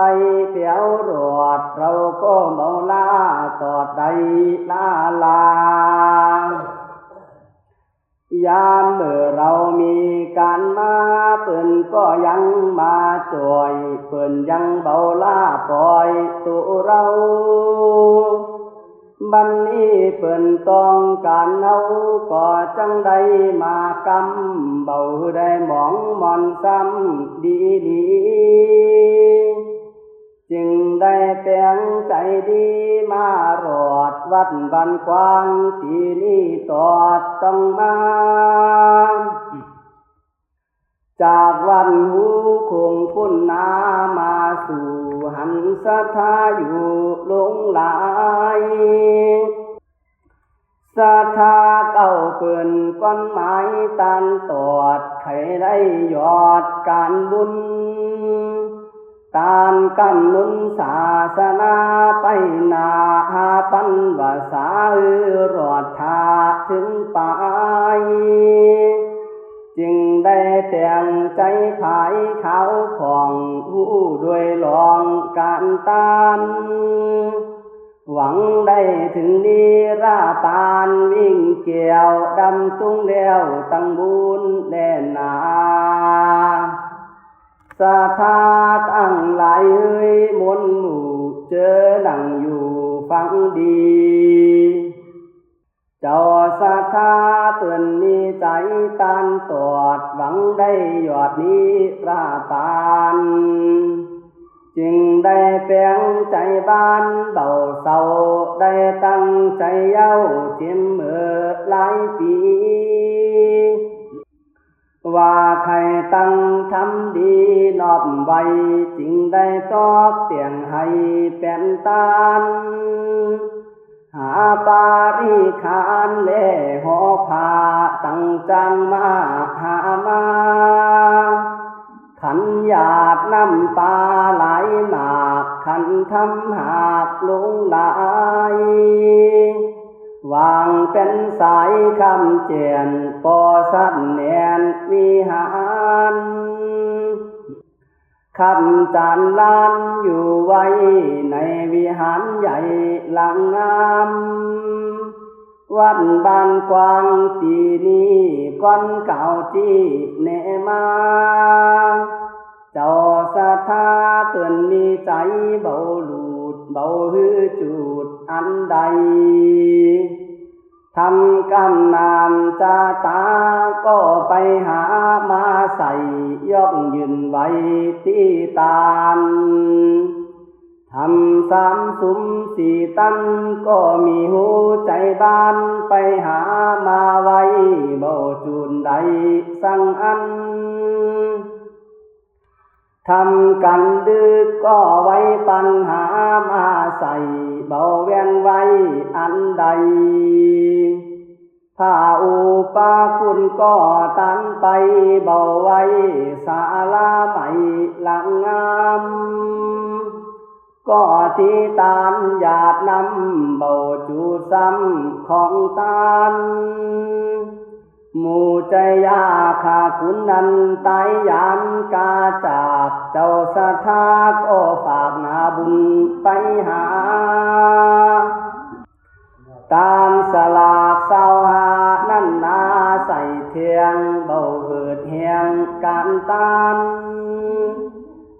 แผวรอด เราก็เบาล้าตอดได้ล้าลา ยามเมื่อเรามีการมา เปิ้นก็ยังมาจ่อย เปิ้นยังเบาล้าปล่อยตัวเรา บัดนี้เปิ้นต้องการเฮา ก็จั่งได้มากำ เบาหื้อได้หมองม่อนซ้ำดีๆ จึงได้แปลงใจดีมารอดวัดบ้านกว้างตีนี้ตอดต้องมา จากวัดฮูคงพุ้นนามาสู่หั้นศรัทธาอยู่หลงหลาย ศรัทธาเก่าเปิ้นก้อนไม้ตานตอด ใครได้ยอดการบุญ ตานกำนุนศาสนาไปหน้า หาปันวาสาหื้อรอดถ้าถึงปลาย จึงได้แต่งใจผายขาวผ่อง ฮู้ด้วยลองการตาน หวังได้ถึงนิราปาน วิ่งแก้วดำตุงแล้วตั้งบุญแลนา ศรัทธาตั้งหลายเฮยมนหมู่ เจอนั่งอยู่ฟังดี เจ้าศรัทธาเปิ้นมีใจตานตอด หวังได้ยอดนิราปาน จึงได้แปลงใจบ้านเบาเศร้า ได้ตั้งใจเย้าเจ็มเมื่อหลายปี ว่าใครตั้งทำดีนอบไว้ จึงได้ตอบแต่งให้เป็นตาน หาปาริขารและหอผ้าตั้งจังมาหามา ขันหยาดน้ำปลาหลายหมาก ขันทำหากลงหลาย วางเป็นสายคำเจน ปอสันแนนวิหาร คำจานล้านอยู่ไว้ในวิหารใหญ่หลังงาม วัดบ้านกว้างตีนี้ก้อนเก่าจี้แนะมา เจ้าศรัทธาเปิ้นมีใจเบาหลูด เบาหื้อจูดอันใด ทำกำนามจาตาก็ไปหามาใส่ ยกยืนไว้ที่ตาน ทำสามสุมสี่ตัน ก็มีหูใจบ้านไปหามาไว้ เบาจูนใดสังอัน ทำกันดึกก็ไว้ปัญหามาใส่ เบาแว่นไว้อันใด ผ้าอุปาคุณก็ตันไป เบาไว้สาลาใหม่หลังงาม ก็ที่ตานหยาดน้ำเบาจูซ้ำของตาน หมู่ใจยาขาคุณนั้นตายยานกาจาก เจ้าศรัทธาก็ฝากหนาบุญไปหา ตานสลากเศร้าหานั้นนาใส่เทียง เบาเหิดแหงการตาน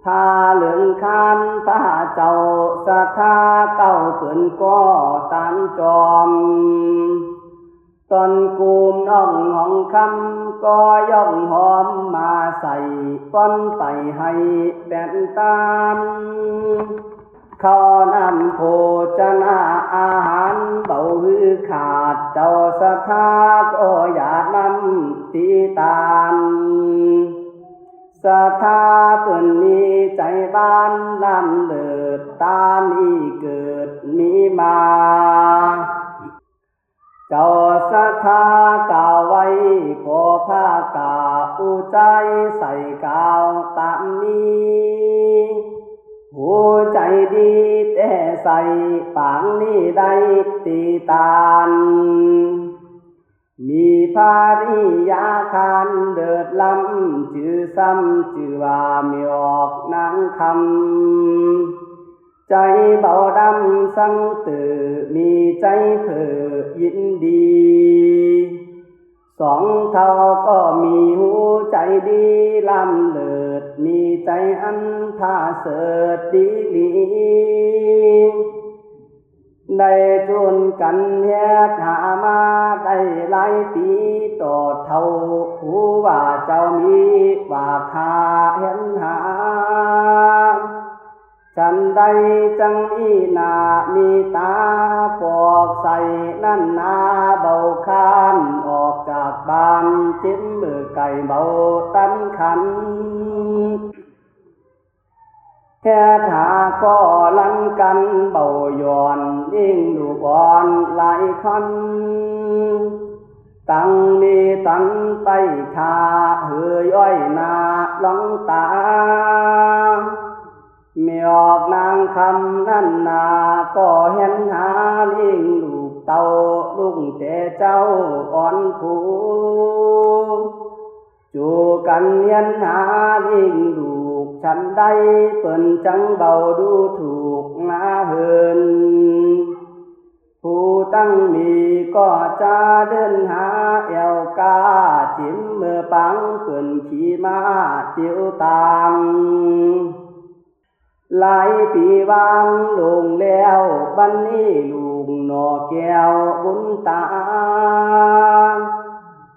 ผ้าเหลืองคานผ้าเจ้าศรัทธาเก้าเปิ้นก็ตานจอม ตอนกูมน้องหองคำก็ย่องหอมมาใส่ ป้อนไปให้แป้นตาน ข้าวน้ำโภชนะอาหารเบาหื้อขาด เจ้าศรัทธาก็อย่านำตีตาน ศรัทธาเปิ้นมีใจบ้านล้ำเลิศ ตานี้เกิดมีมา เจ้าศรัทธากล่าวไว้ พอผ้ากาอุจายใส่กล่าวตามนี้ หัวใจดีแต่ใส่ปางนี้ได้ตีตาน มีภริยาคานเลิศล้ำ จื่อซ้ำจื่อว่าแม่ออกนางคำ ใจเบาดำสังเตอ มีใจเผอยินดี สองเฒ่าก็มีหูใจดี ล้ำเลิศ มีใจอันผาเสริฐดีหลี ได้จูนกันเฮ็ดหามาได้หลายปี ต่อเฒ่าผู้ว่าเจ้ามีว่าข้าเห็นหา ฉันใดจังมีหน้ามีตา ปอกใส่นั่นนาเบาคาน ออกจากบ้านจิมมือไก่เบาตันขัน แฮดหาก็ลันกันเบาหย่อน ยิ่งลูกอ่อนหลายคน ตั้งมีตันไต้ท่า หือย่อยหน้าลองตา แม่ออกนางคำนั่นนาก็เห็นหา ยิ่งลูกเต้าลุงแต่เจ้าอ่อนผู้ จูกันเฮียนหายิ่งลูก ฉันใดเปิ้นจังเบาดูถูกนาเหิน ผู้ตั้งมีก็จะเดินหาแอวกา จิมเมื่อปังเปิ้นขี่ม้าติวตาง หลายปีวางลงแล้ว บัดนี้ลูกหน่อแก้วบุญตา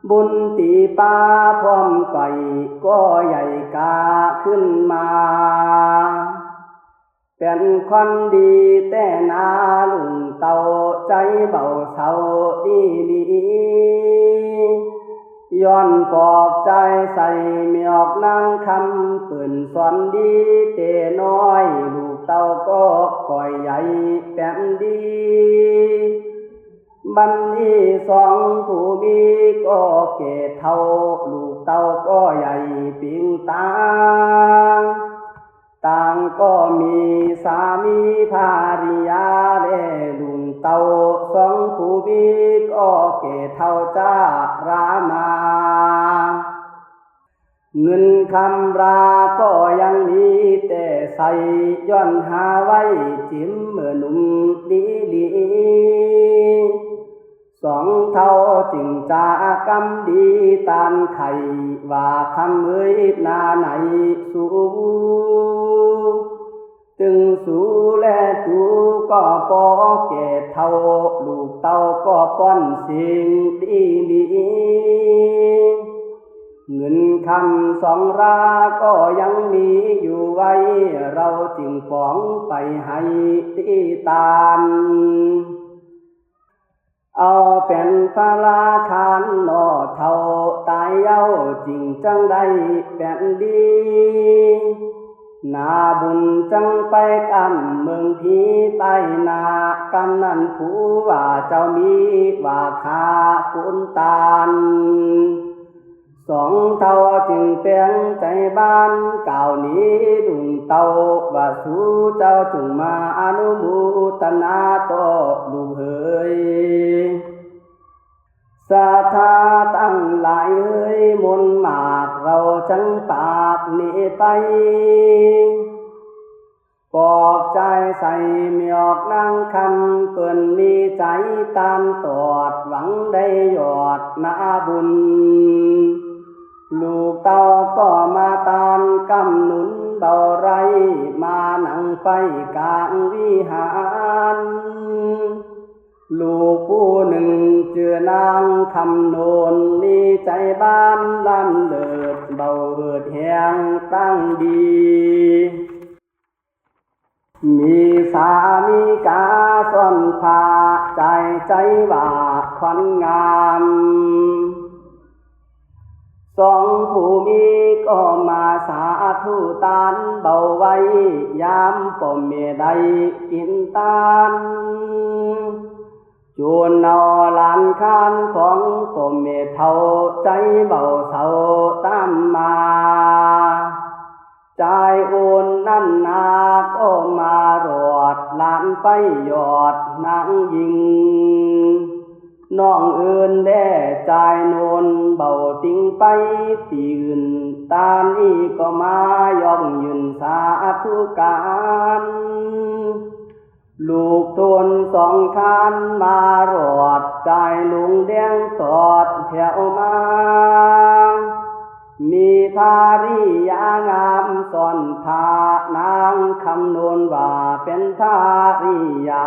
บุญตีป้าพร้อมไก่ก็ใหญ่กาขึ้นมา เป็นคนดีแต่นาลุงเต้า ใจเบาเศร้าดีหลี ย้อนปอกใจใส่แม่ออกนางคำ เปิ้นสอนดีแต่น้อย ลูกเต้าก็ก่อยใหญ่เป็นดี บัดนี้สองผู้มีก็แก่เฒ่า ลูกเต้าก็ใหญ่ปิงตา ต่างก็มีสามีภริยา และลุงเต้าสองผู้มีก็แก่เฒ่าจารามา เงินคำราก็ยังมีแต่ใส่ ย้อนหาไว้จิมเมื่อหนุ่มดีหลี สองเฒ่าจึงจะกำดีตานไข ว่าคำเอ้ยนาไหนสู ตึงสูแลตูก็ปอแก่เฒ่า ลูกเต้าก็ป้อนสิ่งดีหลี เงินคำสองราก็ยังมีอยู่ไว้ เราจึงปองไปให้ที่ตาน เอาเป็นพระราคานหน่อเฒ่า ตายเย้าจึงจังได้เป็นดี นาบุญจังไปกำเมืองผีไปนา กำนั้นผู้ว่าเจ้ามีว่าข้าคุณตาน สองเฒ่าจึงแปลงใจบ้าน กล่าวหนี้ลุงเต้าว่า สูเจ้าจงมาอนุโมทนาต่อลูกเหย ศรัทธาตั้งหลายเฮย มนต์มากเราจังปากนี้ไป ปอกใจใส่แม่ออกนางคำ เปิ้นมีใจตานตอด หวังได้ยอดนาบุญ ลูกเต้าก็มาตานกำหนุนเบาไร มานั่งไปกลางวิหาร ลูกผู้หนึ่งชื่อนางคำนวณ มีใจบ้านล้ำเลิศ เบาเอิดแหงตั้งดี มีสามีกาซ่อนผ้า ใจใจว่าขวัญงาม สองผู้มีก็มาสาธุตานเบาไว้ ยามป้อมแม่ได้กินตาน จูนเอาหลานคานของป้อมแม่เฒ่า ใจเบาเศร้าตามมา ใจโอนนั่นนาก็มารอด หลานไปยอดนางยิง น้องอื่นแลจ่ายโนนเบาติงไปตีอื่น ตานี้ก็มาย่องยืนสาธุการ ลูกโทนสองคานมารอด จ่ายหลวงแดงตอดแถวมา มีภาริยางามซ่อนพระนางคำนวณว่าเป็นภาริยา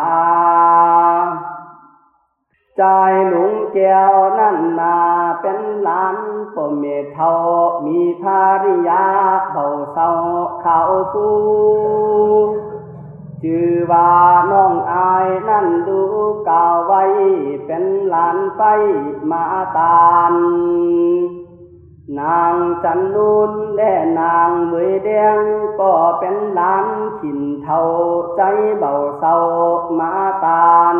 จ่ายหลวงแก้วนั่นนาเป็นหลานพ่อแม่เฒ่า มีภาริยาเบาเศร้าขาวฟู ชื่อว่าน้องอายนั่นดูกล่าวไว้ เป็นหลานไปมาตาน นางจันนุนและนางเหมยแดง ก็เป็นหลานขินเฒ่าใจเบาเศร้ามาตาน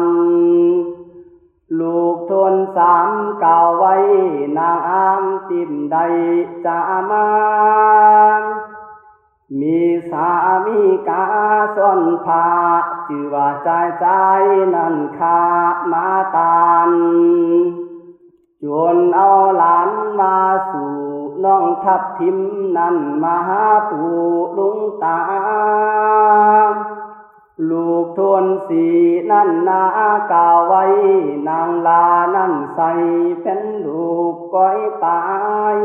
ลูกโทนสามกล่าวไว้ นางอามติมได้จะมา มีสามีกาซ่อนพระ ชื่อว่าจายจายนั่นข้ามาตาน จวนเอาหลานมาสู่น้องทับทิมนั่นมาหาปู่ลุงตา ลูกโทนสีนั่นนากล่าวไว้ นางลานั่นใส่เป็นลูกก้อยปาย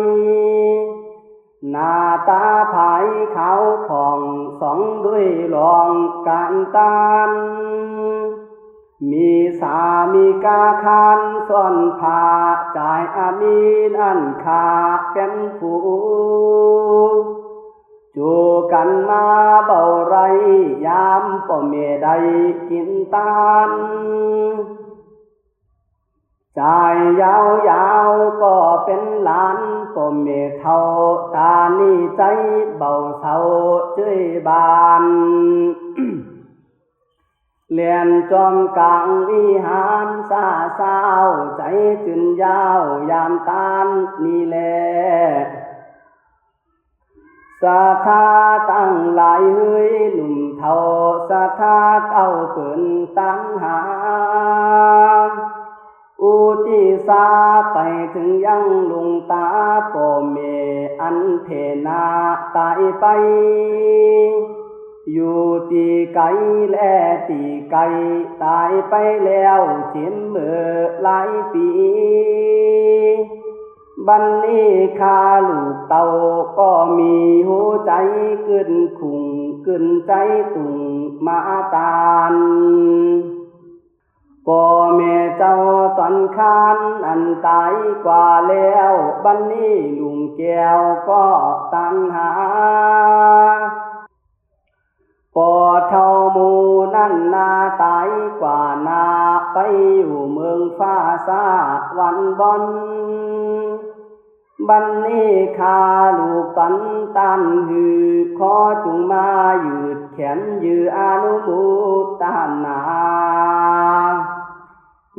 หน้าตาผายขาวผ่องส่องด้วยรองการตาน มีสามีกาคานซ่อนผ้า จ่ายอามีนั่นข้าเป็นผู้ จูกันมาเบาไร ยามพ่อแม่ได้กินตาน จ่ายยาวๆ ก็เป็นหลานพ่อแม่เฒ่า ตานี่ใจเบาเศร้าเจ้ยบาน เลียนจอมกลางวิหารซาซาว ใจจืนยาวยามตานนี่แล ศรัทธาตั้งหลายเฮ้ยหนุ่มเฒ่า ศรัทธาเก้าเกินตันหา อุทิศาไปถึงยังหลวงตาพ่อแม่อันเพนาตายไป อยู่ที่ไกลและที่ไกลตายไปแล้วเจ็มเมื่อหลายปี บัดนี้ข้าลูกเต้าก็มีหัวใจกึ้นคุ่งกึ้นใจตุ่งมาตาน พ่อแม่เจ้าตอนคานอันตายกว่าแล้ว บัดนี้ลุงแก้วก็ตันหา พ่อเฒ่าหมู่นั่นนาตายกว่านาไปอยู่เมืองฟ้าสวรรค์บอน บัดนี้ข้าลูกตันตันหือ ขอจงมายืดแขนยืออนุโมทนา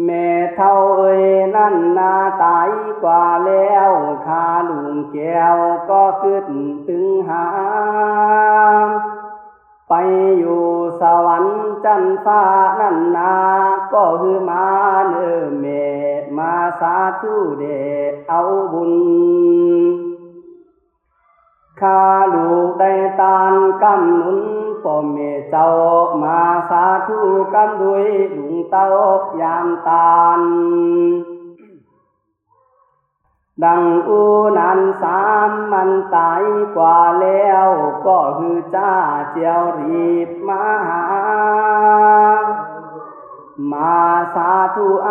แม่เฒ่าเอ่ยนั่นนาตายกว่าแล้ว ข้าลุงแก้วก็กึดถึงหา ไปอยู่สวรรค์จันฟ้านั่นนา ก็หือมาเน้อแม่มาสาธุเด้อเอาบุญ ข้าลูกได้ตานกำหนุนพ่อแม่เจ้ามาสาธุกำด้วยลุงเต้ายามตาน ดังอู้นั้นสามมันตายกว่าแล้ว ก็หือจ้าเจียวรีบมาหา มาสาธุอ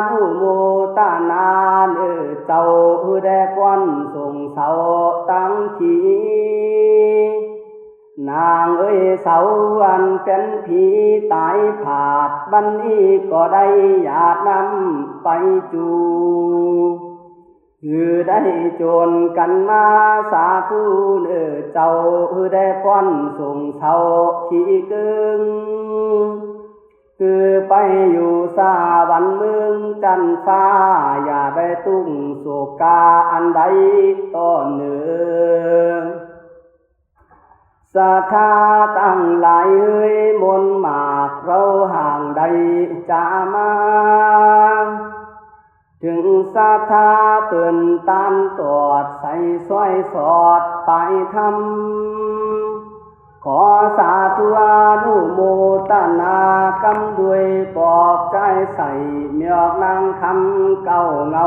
นุโมทนาเน้อเจ้าหือได้ป้อนส่งเสาตังขี นางเอ้ยเสาอันเป็นผีตายผาด บัดนี้ก็ได้หยาดน้ำไปจู หือได้โจรกันมาสาธุเน้อเจ้า หือได้ป้อนส่งเสาขี้เกิง คือไปอยู่สวรรค์เมืองจันฟ้า อย่าได้ตุ้งโศกาอันใดต่อเนื้อ ศรัทธาตั้งหลายเฮ้ยมนต์มากเราห่างใดจะมา ถึงศรัทธาเปิ้นตานตอดใสซ้อยสอดปลายธรรม ขอสาธุอนุโมทนากำด้วยปอกใจใส่เมือกนางคำเก่าเงา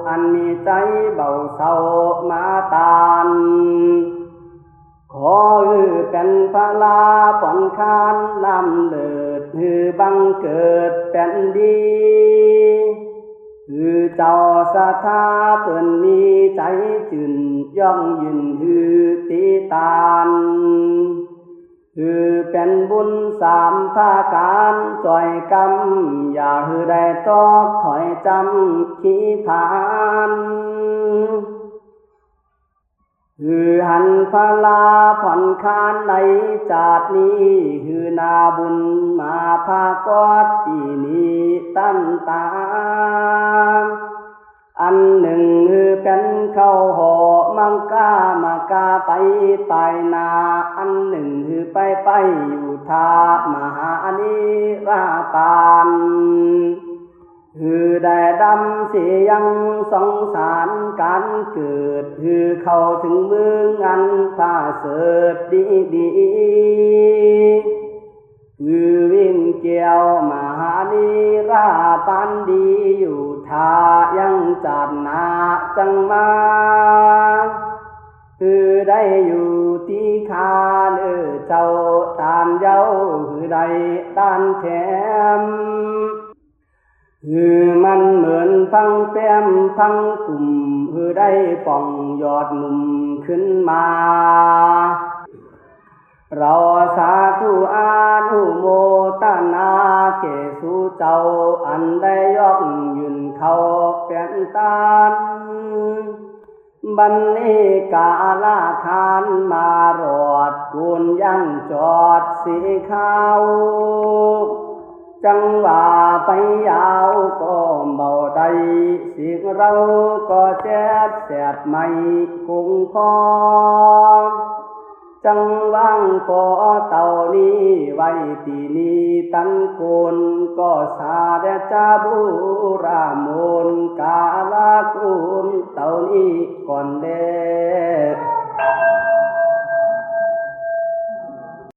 อันมีใจเบาเศร้ามาตาน ขอหื้อเป็นพลาผ่อนคลานล้ำเลิศ หื้อบังเกิดเป็นดี หื้อเจ้าศรัทธาเปิ้นมีใจจื่น ย่องยืนหื้อติตาน หื้อเป็นบุญสามประการจ่อยกำ อย่าหื้อได้ตกถอยจำขี้ผาน หื้อหันพลาผ่อนคลานในจาตินี้ หื้อนาบุญมาพากอดที่นี้ตันตา อันหนึ่งหื้อเป็นเข้าหอมังกามากาไปปลายนา อันหนึ่งหื้อไปไปอยู่ท่ามหานิราปาน หื้อได้ดำเสียงสงสารการเกิด หื้อเข้าถึงเมืองอันผาเสริฐดีดี หื้อวิ่งเกี่ยวมหานิราปานดีอยู่ท่ายังจาดหนาจังมา หื้อได้อยู่ที่คาเด้อเจ้าตานเย้า หื้อได้ตานแถม หื้อมันเหมือนพังแป้มพังกลุ่ม หื้อได้ป่องยอดหนุ่มขึ้นมา เราสาธุอนุโมทนาแก่สู่เจ้า อันได้ยกยืนเข้าเป็นตาน บัดนี้กาลาคานมารอดกูนยังจอดสีขาว จังว่าไปยาวก็เบาได้ สิ่งเราก็แจ็บแสบไหมกุงคอ จังว่างปอเต่านี้ไว้ที่นี่ตันโกน ก็สาแดจาบูราโมนกาลากูนเต่านี้ก่อนแล